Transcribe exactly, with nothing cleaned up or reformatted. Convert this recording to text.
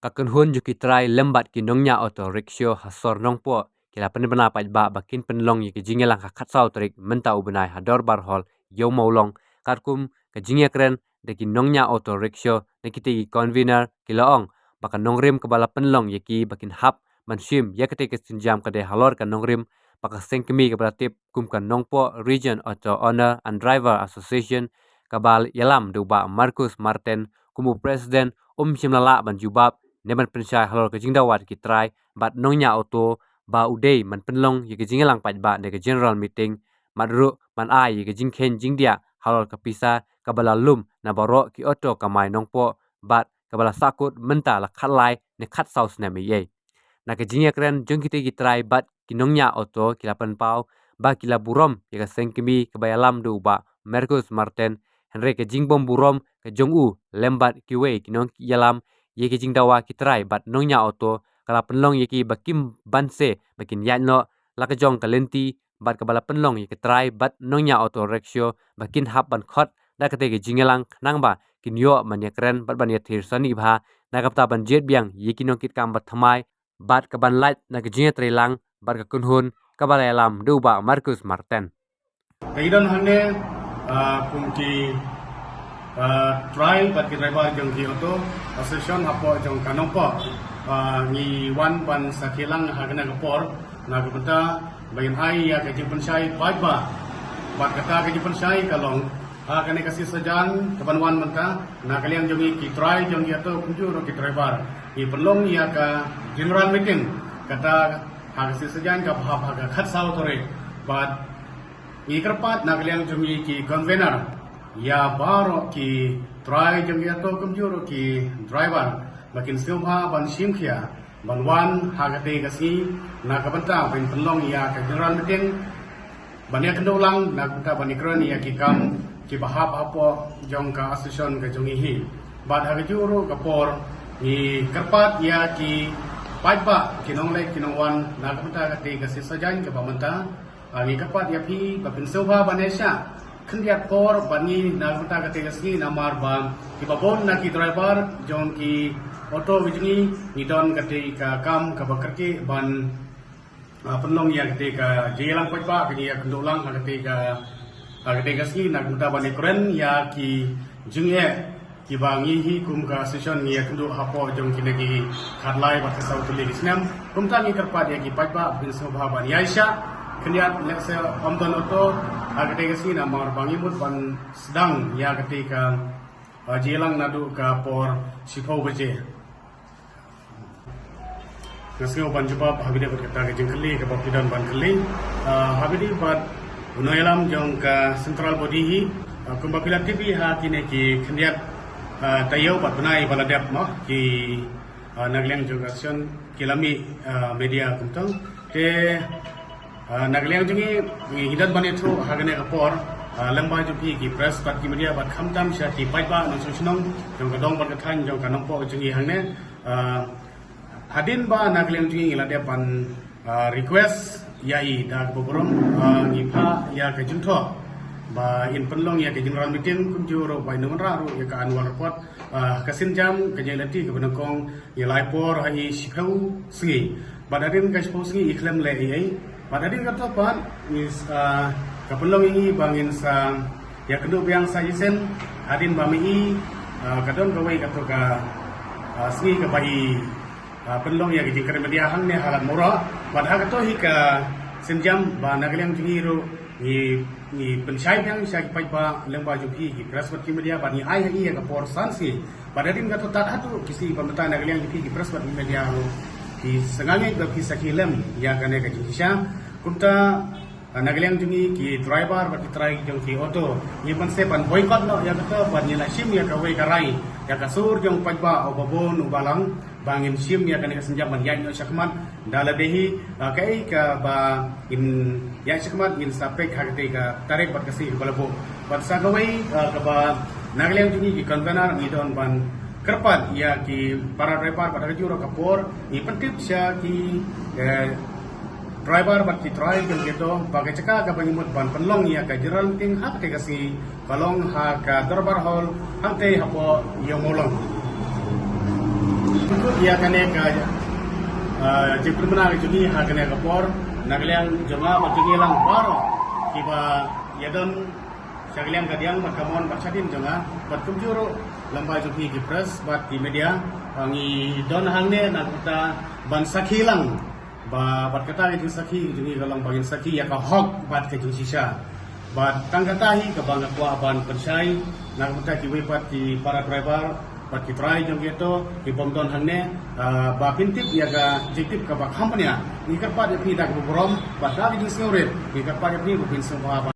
Ka kynhun jong ki trai lem bad ki nongñiah auto rickshaw ha sor Nongpoh ki la pynbna paidbah ba kin pynlong ïa ki jingïalang ha khatsaw tarik mynta u bnai ha Dorbar Hall, Ïew Mawlong, katkum ka jingïakren da ki nongñiah auto rickshaw na kitei ki convener, ki la ong ba ka nongrim kaba la pynlong ïa ki ba kin hap ban shim ïa katei ka sienjam ka dei halor ka nongrim ba ka seng kmie kaba la tip kum ka Nongpoh Region Auto Owner and Driver Association, kaba ïalam da u Bah Marcus Marten kum u president, um shym la lah ban jubab ne ban pynshai halor ka jingdawa ki trai bad nongñiah auto ba u dei ban pynlong ïa ka jingïalang paidbah ne ka general meeting, bad ruh ban ai ïa ka jingkheiñ jingdiah halor ka pisa kaba la lum na baroh ki auto kamai Nongpoh bad kaba la sahkut mynta la khatlai ne khatsaw snem eiei. Na ka jingïakren jong kitei ki trai bad ki nongñiah auto ki la pynpaw ba ki la burom ïa ka seng kmie kaba ïalam da u Bah Marcus Marten, hynrei ka jingbym burom ka jong u lem bad kiwei ki nongïalam ïa ki jingdawa ki trai bad nongñiah auto ka la pynlong ïa ki ba kim banse ba kin ïaid noh la ka jong ka lynti bad kaba la pynlong ïa ki trai bad nongñiah auto rickshaw ba kin hap ban khot da katei ka jingïalang khnang ba kin ïoh ban ïakren bad ban ïathir sani bha na ka bynta ban jied biang ïa ki nongkitkam ba thymmai bad ka ban lait na ka jingïatreilang bad ka kynhun kaba la ïalam da u Bah Marcus Marten. Ka ngi don hangne, ah, kum ki, ah, trai bad ki driver jong ki auto association hapoh jong ka Nongpoh, ah, ngi wan ban sakhi lang ha kane ka por na ka bynta ba ngin ai ïa ka jingpynshai paidbah. Bad kata ka jingpynshai ka long ha kane ka sngi Saitjaiñ ka ban wan mynta, na ka liang jong ngi ki trai jong ki auto kumjuh ruh ki driver, ngi pynlong ïa ka general meeting kata ha ka sngi Saitjaiñ kaba hap ha ka khatsaw tarik. Bad ngi kyrpad na ka liang jong ngi ki convener ïa baroh ki trai jong ki auto kumjuh ruh ki driver ba kin sngewbha ban shim khia ban wan ha katei ka sngi na ka bynta ban pynlong ïa ka general meeting ban ïakynduh lang na ka bynta ban ïakren ïa ki kam kiba hap hapoh jong ka association ka jong ngi hi. Bad ha kajuh ruh ka por ngi kyrpad ïa ki paidbah, ki nongleit ki nongwan na ka bynta katei ka sngi Saitjaiñ kaba mynta. Ah, ngi kyrpad ïa phi ba phin sngewbha ban ïaishah khyndiat por bad ngi na ka bynta katei ka sngi namar ba kiba bun na ki driver jong ki auto ki jong ngi ngi don katei ka kam kaba kyrkieh ban, ah, pynlong ïa katei ka jingïalang paidbah, ka jingïakynduh lang ha katei ka, ha katei ka sngi na ka bynta ban ïakren ïa ki jingeh kiba ngi hi kum ka association ngi ïakynduh hapoh jong kine ki khatlai bad khatsaw tylli ki snem. Kumta ngi kyrpad ïa ki paidbah ba phin sngewbha ban ïaishah khyndiat lehse ym don auto ha katei ka sngi namar ba ngi mut ban sdang ïa katei ka, ah, jingïalang naduh ka por shiphew baje. Nga sngew ban jubab ha kane bad kata ka jingkylli kaba phi don ban kylli. Ah, ha kane bad u nongïalam jong ka central body hi, ah, kumba phi la tip hi ha kine ki khyndiat, ah, taïew bad bnai ba la dep mo ki, ah, na ka liang jong ka association ki la mih, ah, media kumto. Te, ah, na ka liang jong ngi ngi don ban ïathuh ha kane ka por, ah, lyngba jong phi ki press bad ki media bad khamtam sha ki paidbah nongshong shnong jong ka dong bad ka thaiñ jong ka Nongpoh jong ngi hangne. Ah, hadien ba na ka liang jong ngi la dep ban, ah, request ïa i da kaba burom, ah, ngi phah ïa ka jingthoh ba in pynlong ïa ka general meeting kumjuh ruh ba in wanrah ruh ïa ka annual report, ah, ka sienjam ka jingïaleit kaba nyngkong ïa lai por ha i shiphew sngi. Bad hadien ka shiphew sngi i khlem leh ei ei. Bad hadien kato pat ngi, ah, ka pynlong ïa ngi ba ngin sa ïakynduh biang sa shisien hadien ba mynta, ah, ka don kawei kato ka, ah, sngi kaba i, ah, pynlong ïa ka jingkren media hangne ha Lad Mawroh. Bad ha kato hi ka sienjam ba na ka liang jong ngi ruh ngi, ngi pynshai biang sha ki paidbah lyngba jong phi ki press bad ki media bad ngi ai ha i ïa ka por san sngi. Bad hadien kato tad haduh ki sngi ba mynta na ka liang jong phi ki press bad ki media ruh ki sngewbha ba phi sakhi lem ïa kane ka jingshisha. Kumta, ah, na ka liang jong ngi ki driver bad ki trai jong ki auto, ngi mynta ban boycott noh ïa kato bad ngi la shim ïa kawei ka rai ïa ka sur jong paidbah uba bun uba lang ba ngin shim ïa kane ka sienjam ban ïaid noh shakhmat. Da lade hi, ah, kaei kaba ngin ïaid shakhmat ngin sa peit ha katei ka tarik bad ka sngi kaba la buh. Bad sa kawei, ah, kaba na ka liang jong ngi ki convener ngi don ban kyrpad ïa ki para driver bad ha kajuh ruh ka por ngi pyntip sha ki, eh, driver bad ki trai jong ki auto ba ka jaka kaba ngi mut ban pynlong ïa ka general meeting ha katei ka sngi ka long ha ka Dorbar Hall hangtei hapoh Ïew Mawlong. Ïa kane ka, ah, jingpynbna ka jong ngi ha kane ka por, na ka liang jong nga bad jong ngi lang baroh kiba ïadon sha ka liang ka diang bad ka mon bad shadien jong nga, bad kumjuh ruh lem bad jong phi ki press bad ki media, ah, ngi don hangne na ka bynta ban sakhi lang. Ba bad kata ka jingsakhi jong ngi ka long ba ngin sakhi ïa ka hok bad ka jingshisha. Bad tang kata hi kaba nga kwah ban pynshai na ka bynta kiwei pat ki para driver bad ki trai jong kito kibym don hangne, ah, ba phin tip ïa ka jingtip kaba kham bniah. Ngi kyrpad ïa phi da kaba burom bad da ka jingsngewrit ngi kyrpad ïa phi ba phin sngewbha.